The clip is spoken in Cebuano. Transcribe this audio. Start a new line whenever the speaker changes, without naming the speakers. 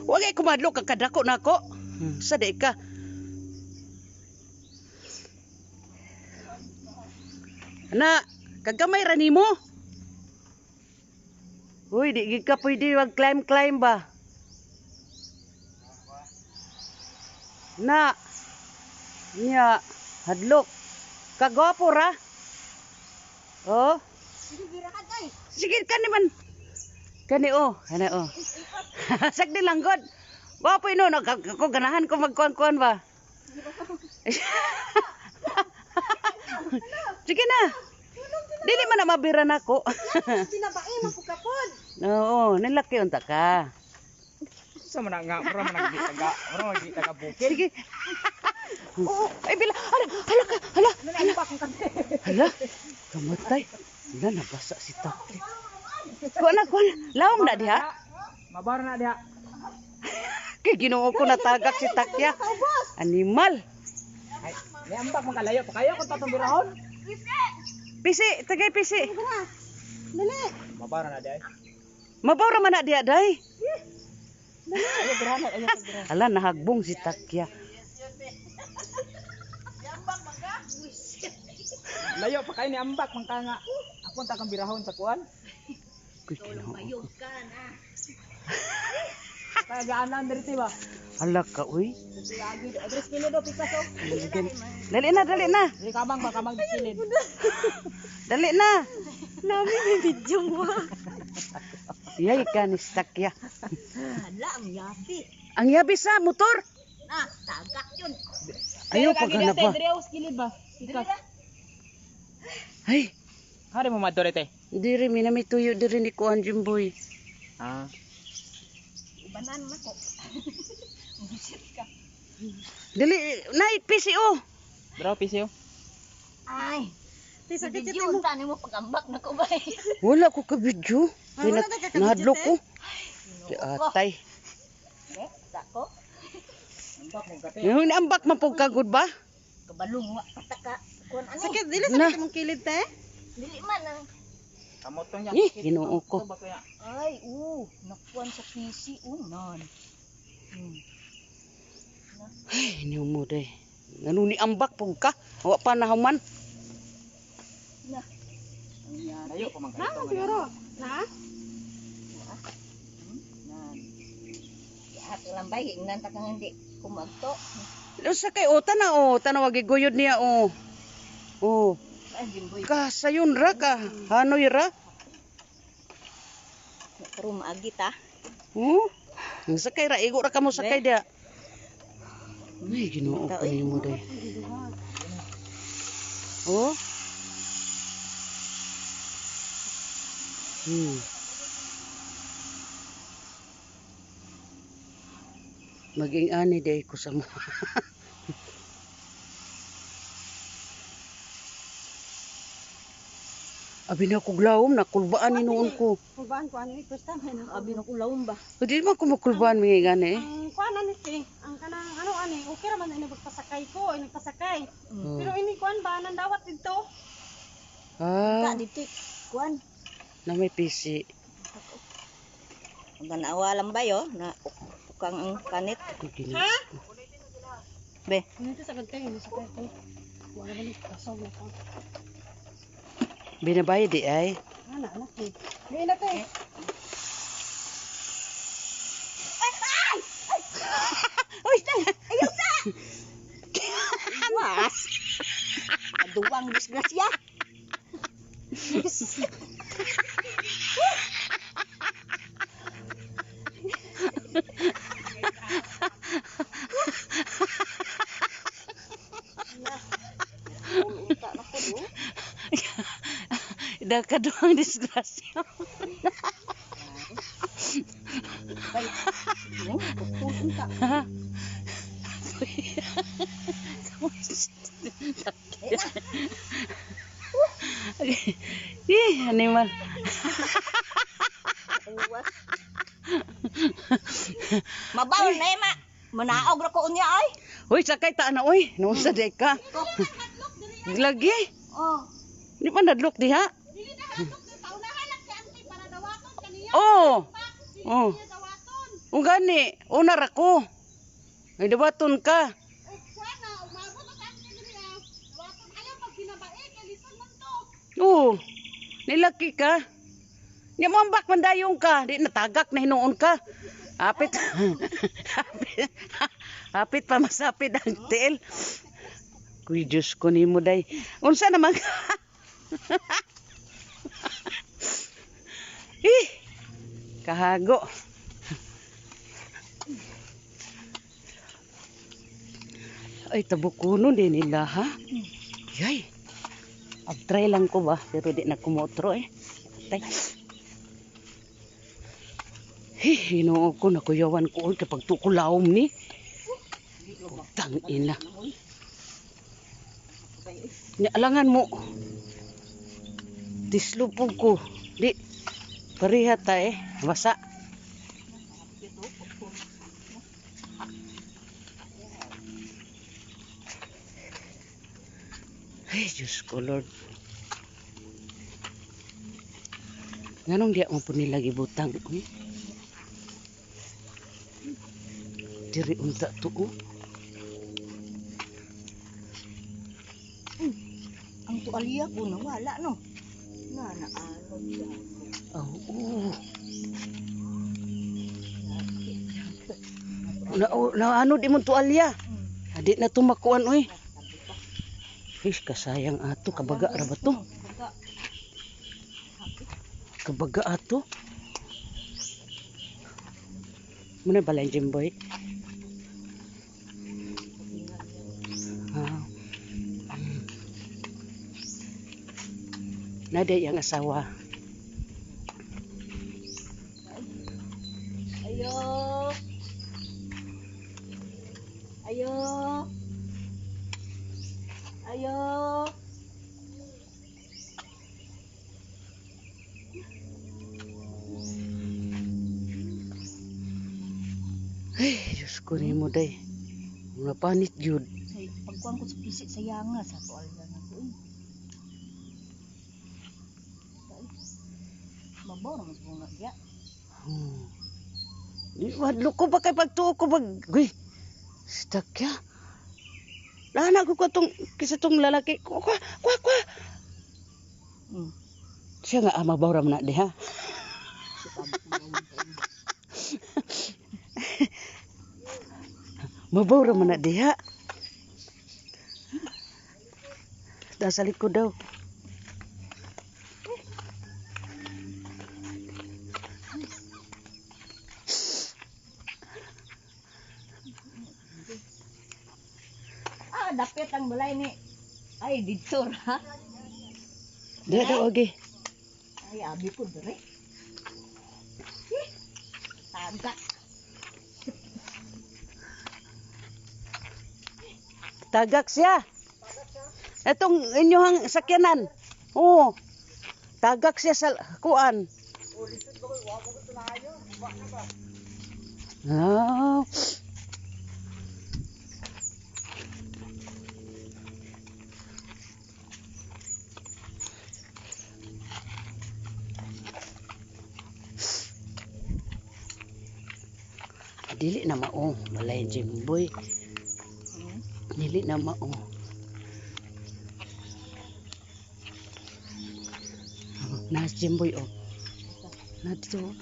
Wag ay kumadlok ka kadako nako. Sa di ka. Na, kagamay ra nimo. Uy, di gid ka pwede mag climb climb ba. Na. Nya, hadlok. Kagwapo ra. Oh. Sige kani man. Kani oh, kani oh. Sagdi lang god. Gwapo ino no ko ganahan ko magkuan-kuan ba. Sige na. Dili man na mabira nako.
Binabae man ko kapod.
Oo, nilaki unta ka.
Sa man nga mura man nagdi taga, mura man nagdi taga bukid.
Sige. Oo, ay bila. Hala, hala ka, hala.
Ano na kung kape?
Hala, kamatay. Hala, nabasa si Takli. Kuha na, kuha na. Lawom na diha.
Mabar na diha.
Kay Ginoo ko natagak si Takya. Animal.
Ay, may ambak man kalayo pa kayo kung tatong birahon.
Pisi, tagay pisi.
Dali.
Mabar na diha.
Mabaw ra man na diha day.
Ayo birahon, ayo birahon.
Hala, nahagbong si Takya.
Layo pa kayo ni ambak man ka nga. Ako ta kang birahon sa kuan.
Uy, Ginoo ko.
Kaya gaanan diri ba?
Hala ka, uy.
Lagi address kilo do pikas oh.
Dali na, dali na.
Diri kamang ba kamang kilid.
Dali na.
Nami may video mo.
Yay ka ni si Takya.
Hala, ang yapi.
Ang yabi sa motor.
Na, tagak yun.
Ayaw pa gana ba.
Diri aus kilid ba? Pikas.
Ay,
Hari mo madore te.
diri mi nami tuyo diri ni kuan Jimboy.
Ah.
Ibanan na ko. Busit ka.
Dali, nay PCO.
Bro, PCO.
Ay. Sakit video unta nimo pagambak na ko bay.
Wala ko ka video.
Ay, wala ka ka-video,
Nahadlok
te?
ko. Di atay.
Eh, ko.
Ambak mo kape.
Yung naambak man pug kagud ba?
Kabalong wa pataka kuan ani.
Sakit, dili
Na.
sakit mong kilid te?
Dili man ang
Kamot tong
Eh, Ginoo ko.
Ba kuya?
ay nakuan sa PC unan.
Ay, niyo mo day. Ngano ni ambak pug ka? Wa pa nahuman.
Na. Ang yapi.
Layo pa man kayo.
Na, siguro. Na?
Nan. Yahat lang bay ingnan ta kang hindi kumagto.
Sa kay o tana o, tanaw giguyod niya o. Oh.
Ay Jimboy.
Ka sayon ra ka. Hanoy ra.
Pero maagi ta.
Oh. Ang sakay ra igo ra kamo sakay dia. Ay, Ginoo ko nimo day. Oh. Maging ani day ko sa mo. Abi na ko glawom na kulbaan ni noon ko.
Kulbaan ko ano eh, first time na.
Abi na ko lawom ba.
Di man ko makulbaan mga gani eh.
Ang kuan ani te, ang kanang ano ani, okay ra man ini magpasakay ko, ini pasakay.
Oh.
Pero ini kuan ba nang dawat dito?
Ah,
Ka dito kuan.
na may PC.
Ang tanawa lang ba yo na ukang ang kanit.
Ay, Ginoo.
Ha?
Be.
Dito sa kagtay, ini sakay ko. Wala ba ni kasog na ko.
Binabay di ay.
Ana anak eh. Di na te.
Uy,
Was. Aduwang disgrasya.
Dakaduang disgrasya.
Bay. Pupunta.
Ih, animal.
Was. Mabaw na eh, ma. Manaog ra ko unya ay.
Uy, sakay ta na uy. Nusa di ka. Lagi.
Oh.
Di pa nadlok diha.
Dili na hadlok, paunahan lang si auntie para dawaton kaniya.
Oh. Oh.
Dawaton.
Ug gani, una ra ko. Ay dabaton ka.
Ug kuana, umabot ang akin diri ah. Dawaton ayaw pag binabae kay lisod man to.
Oo. Nilaki ka. Nya mo ambak man dayong ka, di natagak na hinuon ka. Apit. Apit. Apit pa masapit ang tiil. Kuy Diyos ko nimo day. Unsa naman ka? Ih. Kahago. Ay tabukuno din nila ha. Yay. Abtry lang ko ba pero di na kumotro eh. Tay. Hey, Ginoo ko nakuyawan ko oy kapag tukulawom ni. Putang ina. Nya alangan mo. Tislupog ko. Di pareha ta eh. Basa. Ay, Diyos ko, Lord. Nganong diya mo po nila gibutang, uy? Diri unta to, oh.
Ang tuwalya ko nawala no. Na naanod siya.
Oh, oo. Na, oh, na ano di mo tuwalya? Di na tumakuan, uy. Fish, kasayang ato. Kabaga ra ba to? Kabaga ato. Muna balay, Jimboy. Ah. Nada yang asawa.
Ayo. Ayo. Ayo.
Ay, Diyos ko nimo day. Mga panit jud.
Say, pagkuhan ko sa pisit sa yanga sa tuwalya na ko. Eh. Mabaw naman sa bunga diya.
Wadlo ko ba kay pagtuo ko bag Uy. Stakya. Lana ko tong kisa tong lalaki. Kwa kwa kwa. Kwa. Siya nga ama bawra man na diha. Mabawra man na diha. Nasa likod daw.
Ah, dapit ang balay ni. Ay, dito ra.
Diha daw agi.
Ay, abi ko dire. Eh, Taga.
Tagak siya. Itong inyong sakyanan. Oo. Tagak siya sa kuan. Ah. Dili na mao, balay Jimboy. Dili na mao. Nas Jimboy oh. Na dito. Oh.